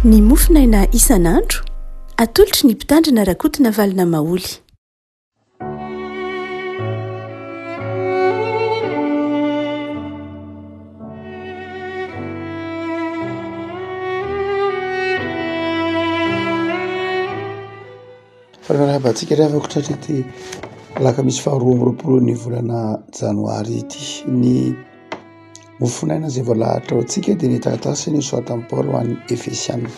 Ny mofonaina isan'andro, atolotry ny Mpitandrina Rakotonavalona Maholy. Faly miarahaba antsika ry havako tratry ity alakamisy faharoa amby roapolo ny volana janoary ity. Ny mofonaina izay voalahatra ho antsika dia ny taratasy nosoratan'i Paoly ho an'ny Efesiana.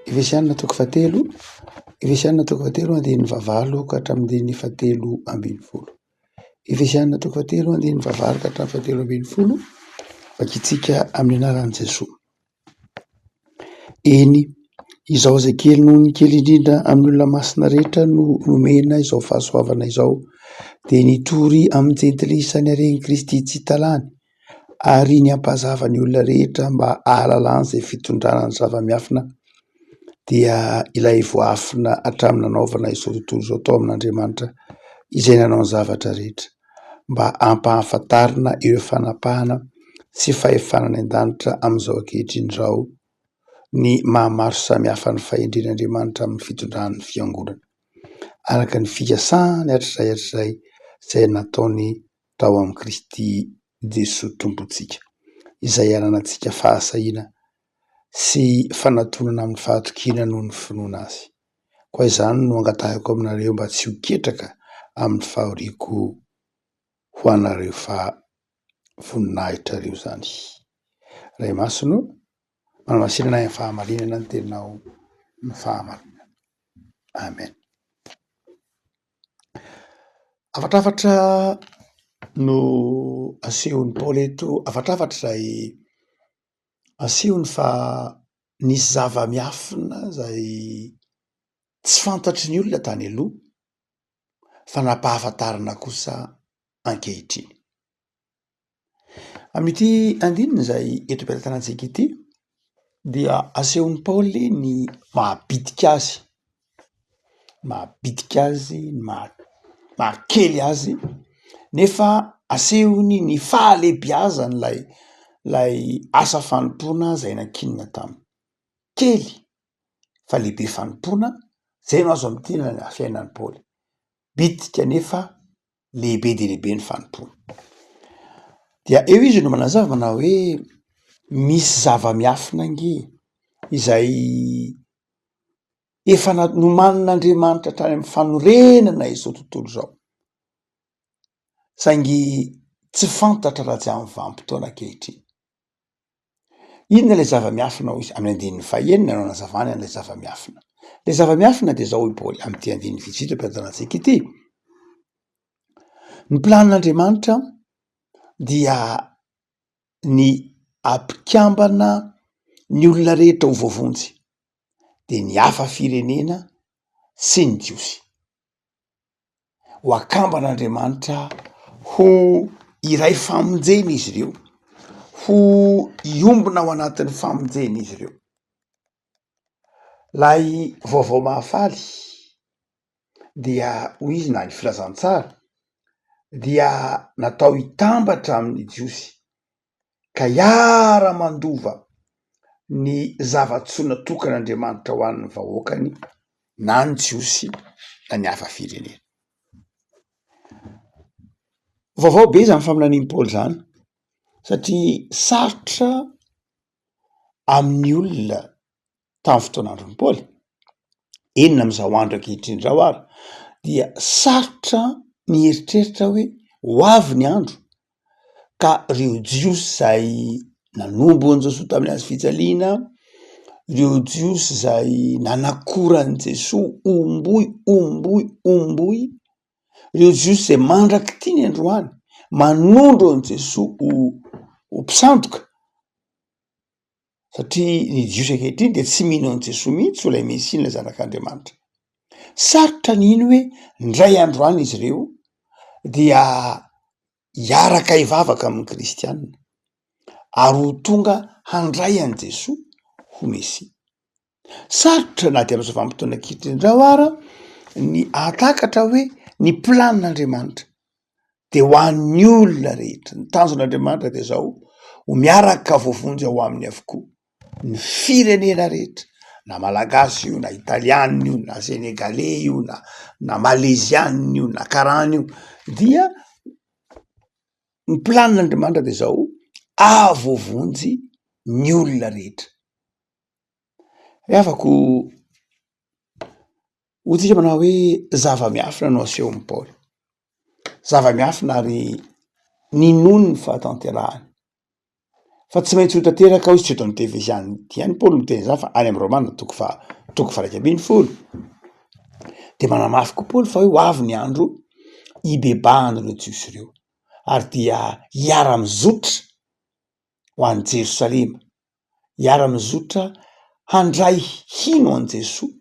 Efesiana toko fahatelo, Efesiana toko fahatelo andininy fahavalo ka hatramin'ny andininy fahatelo ambin'ny folo. Efesiana toko fahatelo andininy fahavalo ka hatramin'ny fahatelo ambin'ny folo, vakintsika amin'ny anaran'i Jesoa. Eny, izaho izay kely noho ny kely indrindra amin'ny olona masina rehetra no nomena izao fahasoavana izao, dia nitory amin'ny jentilisa ny haren'i Kristy tsy hita lany, ary ny hampazava ny olona rehetra mba hahalalany izay fitondrana ny zava-miafina, dia ilay voaafina hatramin'ny nanaovana izao tontolo izao tao amin'Andriamanitra izay nanao ny zavatra rehetra. mba hampahafantarina ireo fanapahana sy fahefana any an-danitra amin'izao ankehitriny izao ny maha maro samihafa ny fahendren'Andriamanitra amin'ny fitondrany ny fiangonana, araka ny fikasany hatrizay hatrizay izay nataony tao amin'i Kristy Jesoa Tompontsika, izay ananantsika fahasahiana sy fanatonana amin'ny fahatokiana noho ny finoana Azy. Koa izany no angatahiko aminareo mba tsy ho ketraka amin'ny fahoriako ho anareo fa voninahitrareo izany. Ray Masina ô, manamasina ahy amin'ny fahamarinana ny teninao ny fahamarinana. Amen. Hafatrafatra no asehon'i Paoly eto, hafatrafatra izay asehony fa nisy zava-miafina izay tsy fantatry ny olona tany aloha fa nampahafantarina kosa ankehitriny. Amin'ity andininy izay eto am-pelatanantsika ity dia asehon'i Paoly ny maha bitika azy, maha bitika azy, ny maha maha kely azy nefa asehony ny fahalehibiazan'ilay lay asa fanompoana izay nankinina taminy. Kely fa lehibe fanompoana, zay no azo amintinana ny fiainan'i Paoly. Bitika nefa lehibe dia lehibe ny fanompoana. Dia eo izy no manazava manao hoe misy zava-miafina ange izay efa na- nomanin'Andriamanitra hatrany amin'ny fanorenana izao tontolo izao, saingy tsy fantatra raha tsy amin'ny vanim-potoana ankehitriny. Inona ilay zava-miafina hoy izy? Amin'ny andininy fahenina no anazavany an'ilay zava-miafina. Ilay zava-miafina dia izao hoy Paoly amin'ity andininy vitsivitsy ampiantanantsika ity. Ny planin'Andriamanitra dia ny hampikambana ny olona rehetra ho voavonjy, dia ny hafa firenena sy ny Jiosy. Ho akamban'Andriamanitra ho iray famonjena izy ireo, ho hiombona ao anatin'ny famonjena izy ireo. Lay vaovao mahafaly dia hoy izy na ny filazantsara dia natao hitambatra amin'ny Jiosy ka hiara-mandova ny zava-tsoa natokan'Andriamanitra ho an'ny vahoakany na ny Jiosy na ny hafa firenena. Vaovao be zany faminanian'i Paoly zany satria sarotra amin'ny olona tamin'ny fotoan'andron'i Paoly, eny na amin'izao andro ankehitriny izao ary dia sarotra ny hieritreritra hoe ho avy ny andro ka ireo Jiosy izay nanombo an'i Jesoa tamin'ny hazo fijaliana, ireo Jiosy izay nanakora an'i Jesoa homboy, homboy, homboy, ireo Jiosy izay mandrak'ity ny androany manondro an'i Jesoa ho ho mpisandoka, satria ny Jiosy ankehitriny dia tsy mino an'i Jesoa mihitsy ho ilay Mesia, ilay Zanak'Andriamanitra. Sarotra ny hino hoe indray andro any izy ireo dia hiaraka hivavaka amin'ny kristiana ary ho tonga handray an'i Jesoa ho Mesia. Sarotra na dia amin'izao vanim-potoana ankehitriny izao ara ny hahatakatra hoe ny planin'Andriamanitra de ho an'ny olona rehetra. Ny tanjon'Andriamanitra de zao, ho miaraka voavonjy ao aminy avokoa ny firenena rehetra. na malagasy io na italiana io na senegaley io na na maleziana io na karana io dia ny planin'Andriamanitra de zao ahavoavonjy ny olona rehetra. Ry havako, hoy tsika manao hoe zava-miafina no asehon'i Paoly, zava-miafina ary ninoany ny fahatanterahany. Fa tsy maintsy ho tanteraka hoy izy, tsy eto amin'ity Efesiana ity ihany Paoly no miteny izany fa any amin'ny Romana toko faha toko faha-iraika ambin'ny folo. De manamafy koa Paoly fa hoe ho avy ny andro hibebahan'ireo Jiosy ireo ary dia hiara-mizotra ho any Jerosalema, hiara-mizotra handray hino an'i Jesoa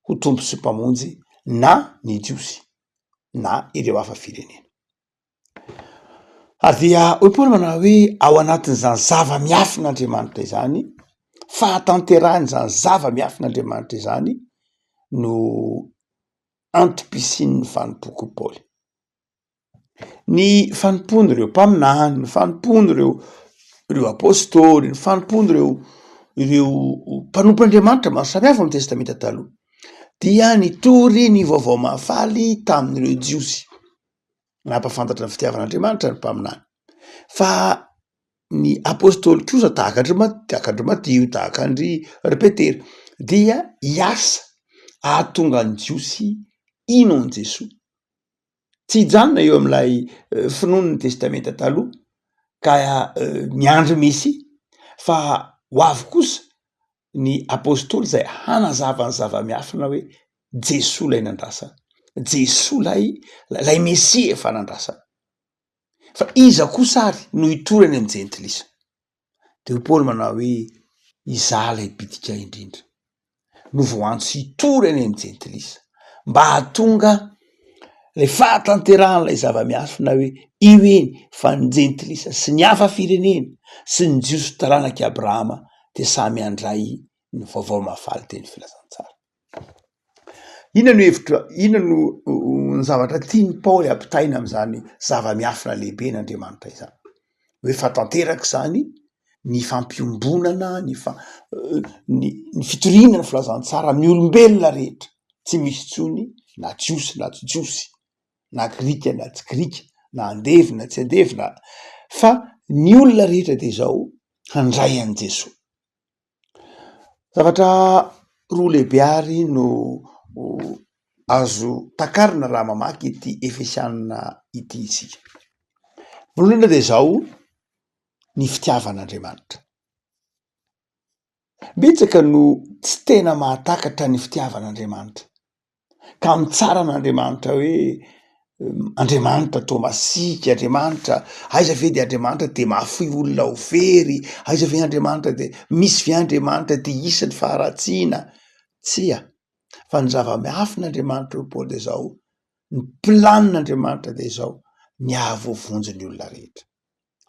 ho Tompo sy Mpamonjy na ny Jiosy na ireo hafa firenena. Ary dia hoy Paoly manao hoe ao anatin'izany zava-miafin'Andriamanitra izany, fahatanterahan'izany zava-miafin'Andriamanitra izany no antom-pisian'ny fanompoako Paoly. Ny fanompoan'ireo mpaminany, ny fanompoan'ireo ireo apôstôly, ny fanompoan'ireo ireo mpanompon'Andriamanitra maro samihafa ao amin'ny testamenta taloha dia nitory ny vaovao mahafaly tamin'ireo Jiosy. Nampahafantatra ny fitiavan'Andriamanitra ny mpaminany. Fa ny apôstôly kosa tahaka an-dry Ma- tahaka an-dry Matio, tahaka an-dry ry Petera dia hiasa hahatonga ny Jiosy hino an'i Jesoa. Tsy hijanona eo amin'ilay finoany ny testamenta taloha ka miandry Mesia fa ho avy kosa ny apostoly izay hanazava ny zava-miafina hoe Jesoa ilay nandrasana, Jesoa ilay ilay Mesia efa nandrasana. Fa iza kosa ary no hitory any amin'ny jentilisa? De hoy Paoly manao hoe izaho ilay bitika indrindra no voaantso hitory any amin'ny jentilisa mba hahatonga Ilay fahatanterahan'ilay zava-miafina hoe io eny fa ny jentilisa sy ny hafa firenena sy ny Jiosy taranak'i Abrahama dia samy handray ny vaovao mahafaly teny filazantsara. Inona no hevitra, inona no ny zavatra tian'i Paoly ampitaina amin'izany zava-miafina lehibe n'Andriamanitra izany? Hoe fa tanteraka izany ny fampiombonana, ny fa- ny ny fitoriana ny filazantsara amin'ny olombelona rehetra, tsy misy intsony na jiosy na tsy jiosy, na grika na tsy grika, na andevo na tsy andevo na, fa ny olona rehetra de izao handray an'i Jesoa. Zavatra roa lehibe ary no azo takarina raha mamaky ity Efesiana ity isika. Voalohany indrindra de izao ny fitiavan'Andriamanitra. Betsaka no tsy tena mahatakatra ny fitiavan'Andriamanitra ka mitsara an'Andriamanitra hoe Andriamanitra toa masiaka, Andriamanitra aiza ve de Andriamanitra de mahafoy olona ho very, aiza ve Andriamanitra de misy ve Andriamanitra de hisy ny faharatsiana. Tsia, fa ny zava-miafin'Andriamanitra hoy Paoly de zao, ny planin'Andriamanitra de izao, ny hahavoavonjy ny olona rehetra.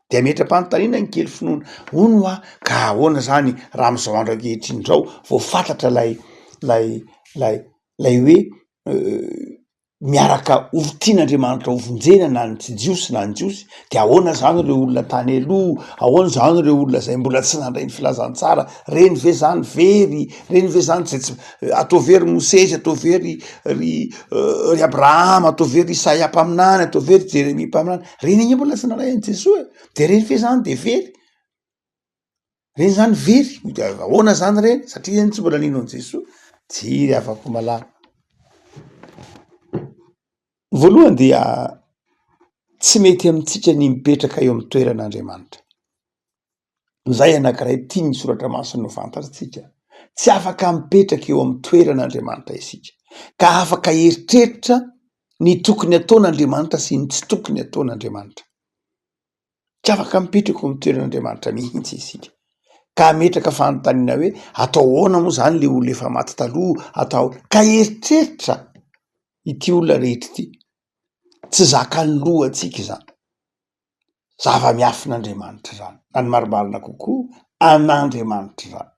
De ametra-panontaniana ny kely finoana, hono hoa ka ahoana zany raha am'izao andro ankehitriny zao vao fantatra lay lay lay lay hoe miaraka ho tian'Andriamanitra ho vonjena na ny tsy jiosy na ny jiosy, de ahoana zany reo olona tany aloha, ahoana zany reo olona zay mbola tsy nandray ny filazantsara, reny ve zany very, reny ve zany zay tsy atao very Mosesy, atao very ry ry Abrahama, atao very Isaia mpaminany, atao very Jeremia mpaminany, Reny anie mbola tsy nalay an'i Jesoa e, de reny ve zany de very? Reny zany very, de ahoana zany reny satria reny tsy mbola nino an'i Jesoa? Tsy ry havako malala. Voalohany dia tsy mety amintsika ny mipetraka eo amin'ny toeran'Andriamanitra. Izay anankiray tian'ny soratra masina ho fantatritsika. Tsy afaka mipetraka eo amin'ny toeran'Andriamanitra isika, ka afaka hieritreritra ny tokony ataon'Andriamanitra sy ny tsy tokony ataon'Andriamanitra. Tsy afaka mipetraka eo amin'ny toeran'Andriamanitra mihitsy isika, ka hametraka fanontaniana hoe atao ahoana moa zany le olona efa maty taloha, atao ka hieritreritra ity olona rehetra ity. Tsy zakan'ny lohantsika izany. Zava-miafin'Andriamanitra izany, na ny marimarina kokoa, an'Andriamanitra izany.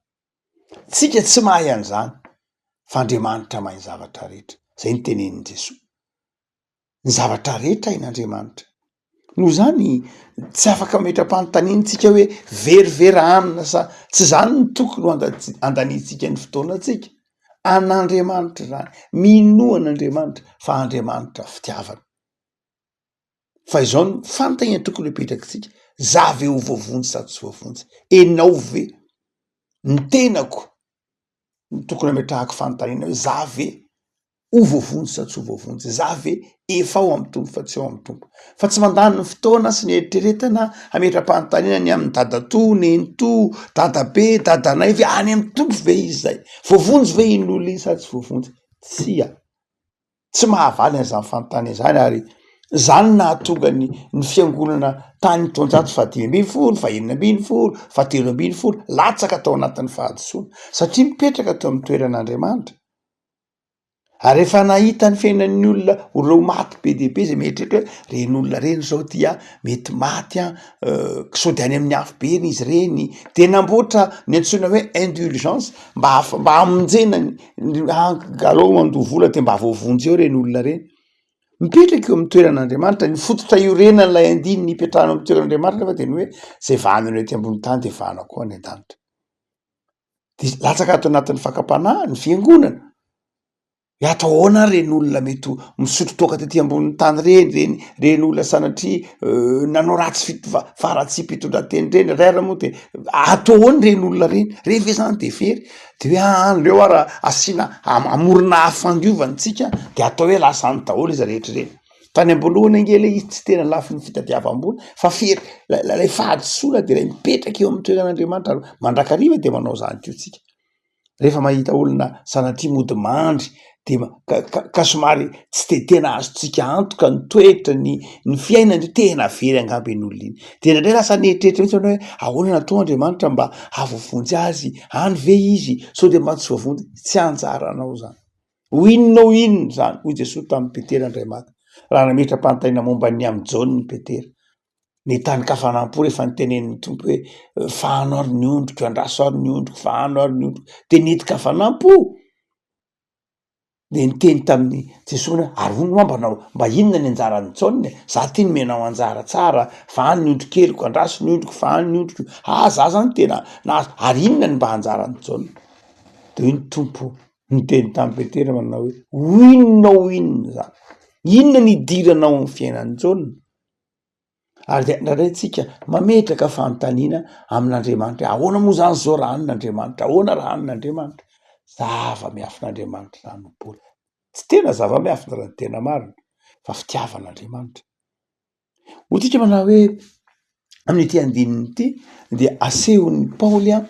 Tsika tsy mahay an'izany fa Andriamanitra mahay ny zavatra rehetra. Zay no tenenin'i Jesoa. Ny zavatra rehetra hain'Andriamanitra. Noho izany, tsy afaka mametra-panontaniana tsika hoe very ve rahanina sa tsy izany no tokony ho andaniantsika ny fotoanantsika. An'Andriamanitra izany, minoa an'Andriamanitra fa Andriamanitra fitiavana. Fa izao no fanontaniana tokony hapetrakitsika, za ve ho voavonjy sa tsy voavonjy? Enao ve? Ny tenako no tokony hametrahako fanontaniana hoe za ve ho voavonjy sa tsy ho voavonjy? Za ve efa ao amin'ny Tompo fa tsy ao amin'ny Tompo? Fa tsy mandany ny fotoana sy ny eritreretana hametra-panontaniana ny amin'ny dadatoa, nenitoa, dadabe, dadanay ve any amin'ny Tompo ve izy zay? Voavonjy ve iny olona iny sa tsy voavonjy? Tsia. Tsy mahavaly an'izany fanontaniana izany ary izany no nahatonga ny ny fiangonana tany taonjato fahadimy ambin'ny folo, fahenina ambin'ny folo, fahatelo ambin'ny folo latsaka tao anatin'ny fahadisoana satria mipetraka teo amin'ny toeran'Andriamanitra. Ary rehefa nahita ny fiainan'ny olona ho reo maty be dia be zay mieritreritra hoe reny olona reny zao dia mety maty an, sao de any amin'ny afobe eny izy ireny, de namboatra ny antsoina hoe indulgence mba hafa- mba hamonjena ny Aleo mandoa vola de mba voavonjy eo reny olona reny. Mipetraka eo amin'ny toeran'Andriamanitra, ny fototra iorenan'ilay andininy ipetrahana eo amin'ny toeran'Andriamanitra nefa de ny hoe zay vahananao ety ambony tany de vahana koa any an-danitra. De latsaka ato anatin'ny fakam-panahy ny fiangonana. Hoe atao ahoana ary reny olona mety ho misotro toaka tety ambonin'ny tany reny, reny reny olona sanatria nanao ratsy fit- fa- faharatsiam-pitondrantena reny, ray ary moa de atao ahoana reny olona reny, reny ve zany de very? De hoe aa aleo ara asiana am- hamorona afo fandiovana tsika de atao hoe lasa any daholo izy rehetra ireny. Tany am-boalohany ange le izy tsy tena lafiny fitadiavam-bola fa fery la- la- lay fahadisoana de lay mipetraka eo amin'ny toeran'Andriamanitra ary mandrakariva de manao zany koa tsika. Rehefa mahita olona sanatria mody mandry de ka ka somary tsy de tena azontsika antoka ny toetra, ny ny fiainany de tena very angamba iny olona iny. De indraindray lasa mieritreritra mihitsy ianao hoe ahoana no atao Andriamanitra mba hahavoavonjy azy, any ve izy, sao de mba tsy voavonjy, tsy anjaranao zany. Ho inona ho inona zany, hoy Jesoa tamin'i Petera indray maka, raha nametra-panontaniana momba ny amin'i Jaona i Petera. Ny tanin-kafanam-po rehefa notenenin'ny Tompo hoe fahano ary ny ondriko, andraso ary ny ondriko, fahano ary ny ondriko, de nentin-kafanam-po. De niteny tamin'i Jesoa hoe ary hono hoa mba nao, mba inona ny anjaran'i Jaona e? Za ty nomenao anjara tsara, fahano ny ondry keliko, andraso ny ondriko, fahano ny ondriko, ah za zany tena nahazo, ary inona ny mba anjaran'i Jaona? De hoy ny Tompo niteny tamin'i Petera manao hoe ho inona ho inona zany? Inona ny idiranao amin'ny fiainan'i Jaona? Ary dia indraindray tsika mametraka fanontaniana amin'Andriamanitra hoe ahoana moa zany zao raha anona Andriamanitra, ahoana raha anona Andriamanitra? Zava-miafin'Andriamanitra izany hoy Paoly. Tsy tena zava-miafina raha ny tena marina fa fitiavan'Andriamanitra. Hoy tsika manao hoe amin'ity andininy ity dia asehon'i Paoly an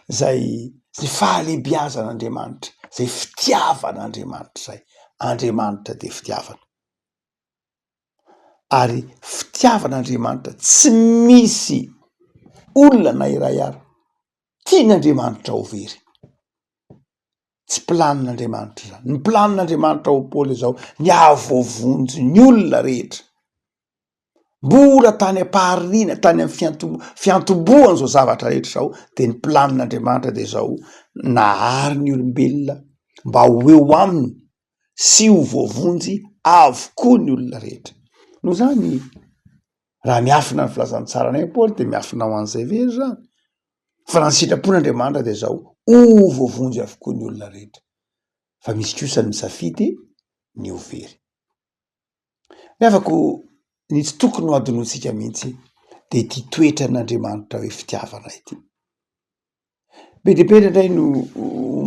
zay zay fahalehibiazan'Andriamanitra, zay fitiavan'Andriamanitra zay. Andriamanitra dia fitiavana. ary fitiavan'Andriamanitra tsy misy olona na iray ary tian'Andriamanitra ho very. Tsy planin'Andriamanitra izany. Ny planin'Andriamanitra ho Paoly izao, ny hahavoavonjy ny olona rehetra. Mbola tany am-pahariana, tany amin'ny fiantom- fiantombohan'izao zavatra rehetra izao, de ny planin'Andriamanitra de izao, nahary ny olombelona mba ho eo aminy sy ho voavonjy avokoa ny olona rehetra. Noho izany, raha miafina ny filazantsaranay Paoly dia miafina ho an'izay very izany. Fa raha ny sitrapon'Andriamanitra dia izao, ho voavonjy avokoa ny olona rehetra. Fa misy kosa ny misafidy ny ho very. Ny havako, ny tsy tokony ho adinointsika mihitsy dia ity toetran'Andriamanitra hoe fitiavana ity. Be dia be indraindray no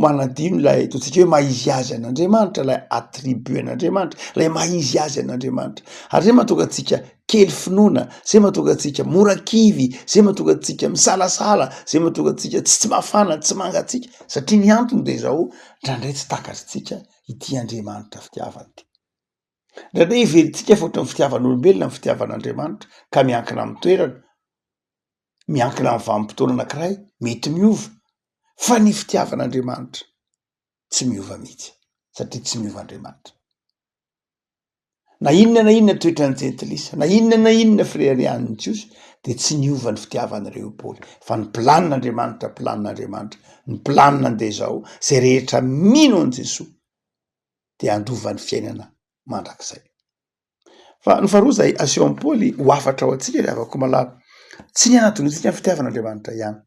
manadino ilay ataontsika hoe maha izy azy an'Andriamanitra, ilay attribut an'Andriamanitra, ilay maha izy azy an'Andriamanitra. Ary zay mahatonga antsika kely finoana, zay mahatonga antsika mora kivy, zay mahatonga antsika misalasala, zay mahatonga antsika tsy mafana, tsy mangatsiaka, satria ny antony de zao, indraindray tsy takatritsika ity Andriamanitra fitiavana ity. Indraindray heverintsika fa ohatran'ny fitiavan'olombelona ny fitiavan'Andriamanitra ka miankina amin'ny toerana. miankina amin'ny vanim-potoana anankiray, mety miova, fa ny fitiavan'Andriamanitra tsy miova mihitsy satria tsy miova Andriamanitra. Na inona na inona toetran'ny jentilisa, na inona na inona fireharehan'ny Jiosy dia tsy niova ny fitiavan'ireo Paoly, fa ny planin'Andriamanitra, planin'Andriamanitra, ny planina dia izao, izay rehetra mino an'i Jesoa dia handova ny fiainana mandrakizay. Fa ny faharoa izay asehon'i Paoly ho hafatra ho antsika ry havako malala, tsy ny hanadinoantsika ny fitiavan'Andriamanitra ihany,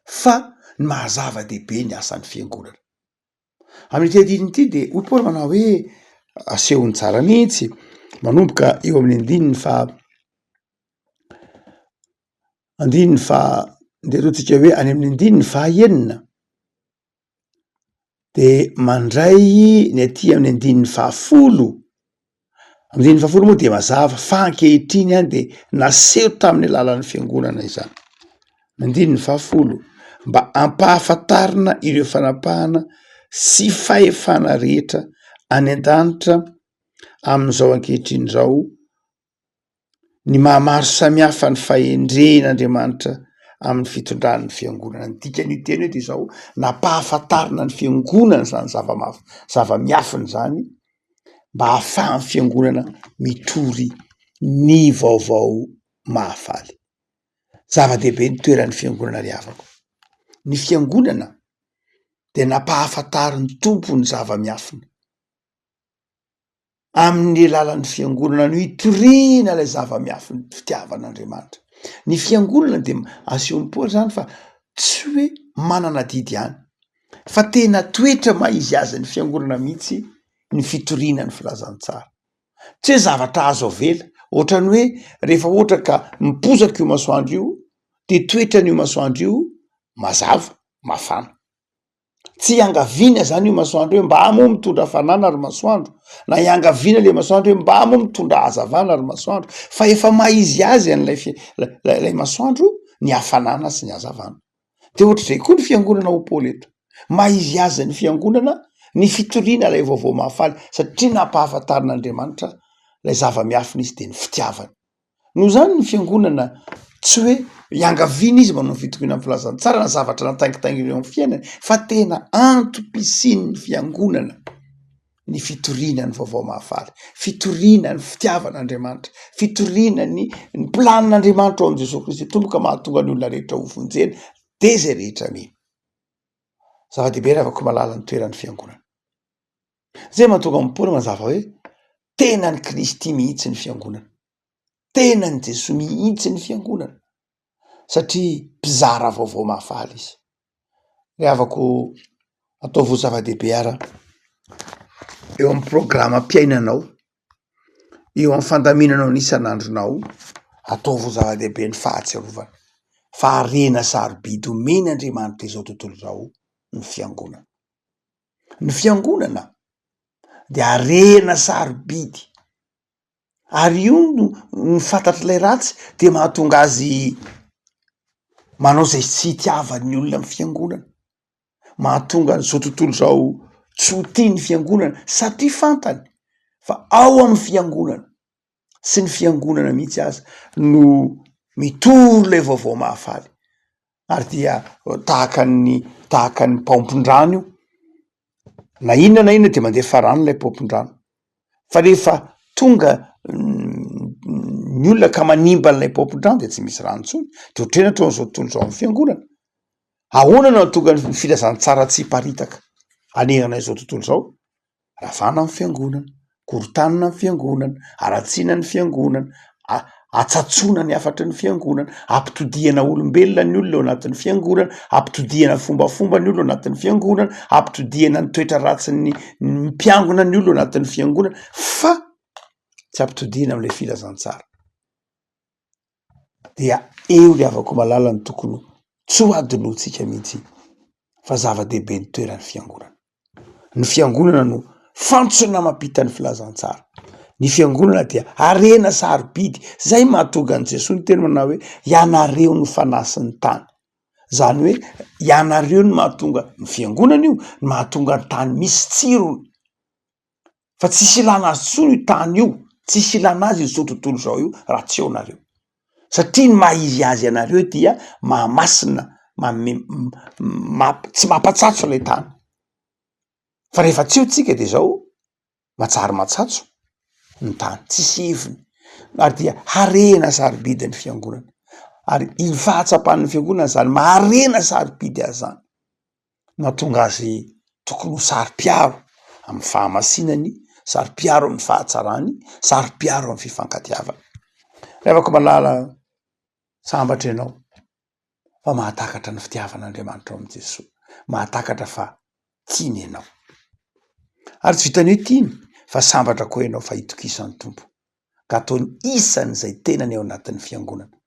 fa ny maha zava-dehibe ny asan'ny fiangonana. Amin'ity andininy ity dia hoy Paoly manao hoe asehony tsara mihitsy, manomboka eo amin'ny andininy faha andininy faha ndeha ataontsika hoe any amin'ny andininy faha enina. De mandray ny aty amin'ny andininy fahafolo, andininy fahafolo moa de mazava fa ankehitriny any de naseho tamin'ny alalan'ny fiangonana izany, andininy fahafolo, mba ampahafantarina ireo fanapahana sy fahefana rehetra any an-danitra amin'izao ankehitriny izao ny maha maro samihafa ny fahendren'Andriamanitra amin'ny fitondrany ny fiangonana. Ny dikan'io teny io de izao, nampahafantarina ny fiangonana zany zava-maf- zava-miafina zany mba ahafahan'ny fiangonana mitory ny vaovao mahafaly. Zava-dehibe ny toeran'ny fiangonana ry havako. Ny fiangonana de nampahafantarin'ny Tompo ny zava-miafina. Amin'ny alalan'ny fiangonana no itoriana ilay zava-miafin'ny fitiavan'Andriamanitra. Ny fiangonana dia asehon'i Paoly zany fa tsy hoe manana adidy ihany fa tena toetra maha izy azy ny fiangonana mihitsy ny fitoriana ny filazantsara. Tsy hoe zavatra azo avela, ohatran'ny hoe rehefa ohatra ka miposaka io masoandro io de toetran'io masoandro io mazava, mafana. Tsy iangaviana zany io masoandro io hoe mba moa mitondra hafanana ry masoandro, na iangaviana le masoandro hoe mba moa mitondra hazavana ry masoandro, fa efa maha izy azy an'ilay fi- lay lay masoandro ny hafanana sy ny hazavana. De ohatr'izay koa ny fiangonana ao Paoly eto, maha izy azy ny fiangonana ny fitoriana ilay vaovao mahafaly satria nampahafantarin'Andriamanitra lay zava-miafina izy de ny fitiavany. Noho izany ny fiangonana tsy hoe iangaviana izy manao ny fitokiana amin'ny filazantsara na zavatra nataingitaingina eo amin'ny fiainany fa tena antom-pisian'ny fiangonana ny fitoriana ny vaovao mahafaly, fitoriana ny fitiavan'Andriamanitra, fitoriana ny ny planin'Andriamanitra ao amin'i Jesoa Kristy Tompo ka mahatonga ny olona rehetra ho vonjena de zay rehetra mino. Zava-dehibe raha afaka mahalala ny toeran'ny fiangonana. Zay mahatonga an'i Paoly manazava hoe tenan'i Kristy mihitsy ny fiangonana, tenan'i Jesoa mihitsy ny fiangonana satria mpizara vaovao mahafaly izy. Ry havako ataovy ho zava-dehibe ara eo amin'ny programam-piainanao, eo amin'ny fandaminanao ny isan'andronao, ataovy ho zava-dehibe ny fahatsiarovana fa harena sarobidy omen'Andriamanitra izao tontolo izao ny fiangonana. Ny fiangonana de harena sarobidy ary io no ny fantatr'ilay ratsy de mahatonga azy manao zay tsy itiavan'ny olona ny fiangonana, mahatonga an'izao tontolo izao tsy ho tia ny fiangonana satria fantany fa ao amin'ny fiangonana sy ny fiangonana mihitsy aza no mitory ilay vaovao mahafaly ary dia tahaka ny tahaka ny paompin-drano io, na inona na inona de mandefa rano ilay paompin-drano, fa rehefa tonga ny olona ka manimba an'ilay paompin-drano de tsy misy rano intsony, de ohatr'izay ny ataon'izao tontolo izao amin'ny fiangonana, ahoana no hahatonga ny filazantsara tsy hiparitaka hanerana izao tontolo izao? Ravana ny fiangonana, korontanina ny fiangonana, haratsiana ny fiangonana, atsatsoana ny hafatry ny fiangonana, ampitodihana olombelona ny olona ao anatin'ny fiangonana, ampitodihana fombafomba ny olona ao anatin'ny fiangonana, ampitodihana ny toetra ratsin'ny ny mpiangona ny olona ao anatin'ny fiangonana fa tsy ampitodihana am'ilay filazantsara. Dia eo ry havako malala no tokony tsy ho adinoantsika mihitsy fa zava-dehibe ny toeran'ny fiangonana. Ny fiangonana no fantsona mampita ny filazantsara. Ny fiangonana dia harena sarobidy, zay mahatonga an'i Jesoa niteny manao hoe ianareo no fanasin'ny tany. Zany hoe ianareo no mahatonga ny fiangonana io no mahatonga ny tany misy tsirony. Fa tsisy ilana azy intsony io tany io, tsisy ilana azy izao tontolo izao io raha tsy eo nareo, satria ny maha izy azy anareo dia mahamasina, manome mamp- tsy mampatsatso ilay tany, fa rehefa tsy eo tsika de zao manjary matsatso ny tany, tsisy heviny ary dia harena sarobidy ny fiangonana ary iny fahatsapan'ny fiangonana zany maha harena sarobidy azy zany. Nahatonga azy tokony ho saro-piaro amin'ny fahamasinany. saro-piaro amin'ny fahatsarany, saro-piaro amin'ny fifankatiavany. Ry havako malala, sambatra ianao fa mahatakatra ny fitiavan'Andriamanitra ao amin'i Jesoa, mahatakatra fa tiany ianao. Ary tsy vitan'ny hoe tiany fa sambatra koa ianao fa itokisan'ny Tompo ka ataony isan'izay tenany ao anatin'ny fiangonana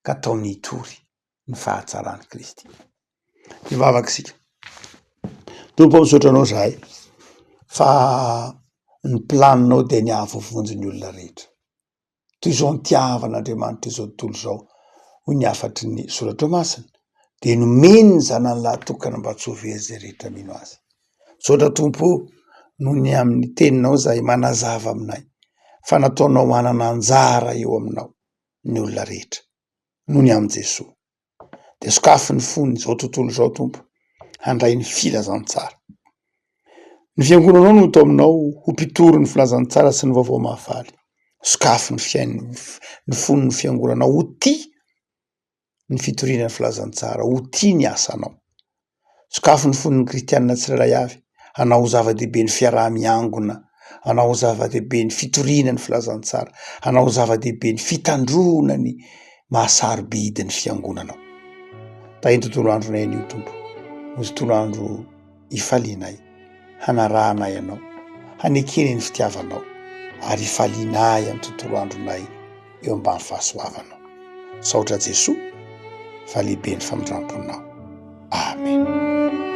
ka ataony hitory ny fahatsaran'i Kristy. Hivavaka isika. Tompo ô, misaotra anao zahay fa ny planinao dia ny hahavoavonjy ny olona rehetra. Toy izao nitiavan'Andriamanitra izao tontolo izao, hoy ny hafatry ny soratra masina, dia nomeny ny zanany lahy tokana mba tsy ho very izay rehetra mino azy. Misaotra Tompo ô, noho ny amin'ny teninao izay manazava aminay fa nataonao hanana anjara eo aminao ny olona rehetra, noho ny amin'i Jesoa. Dia sokafy ny fony izao tontolo izao Tompo handray ny filazantsara. Ny fiangonanao no taominao ho mpitory ny filazantsara sy ny vaovao mahafaly. Sokafy ny fiain- ny fon'ny fiangonanao ho tia ny fitoriana ny filazantsara, ho tia ny asanao. Sokafy ny fon'ny kristianina tsirairay avy hanao ho zava-dehibe ny fiaraha-miangona, hanao ho zava-dehibe ny fitoriana ny filazantsara, hanao ho zava-dehibe ny fitandroana ny maha sarobidy ny fiangonanao. Tahin'ny tontolo andronay anio Tompo, ho tontolo andro hifalianay, hanarahanay Anao, hanekena ny fitiavanao ary hifalianay amin'ny tontolo andronay eo ambany fahasoavanao. Misaotra Jesoa fa lehibe ny famindramponao. Amen.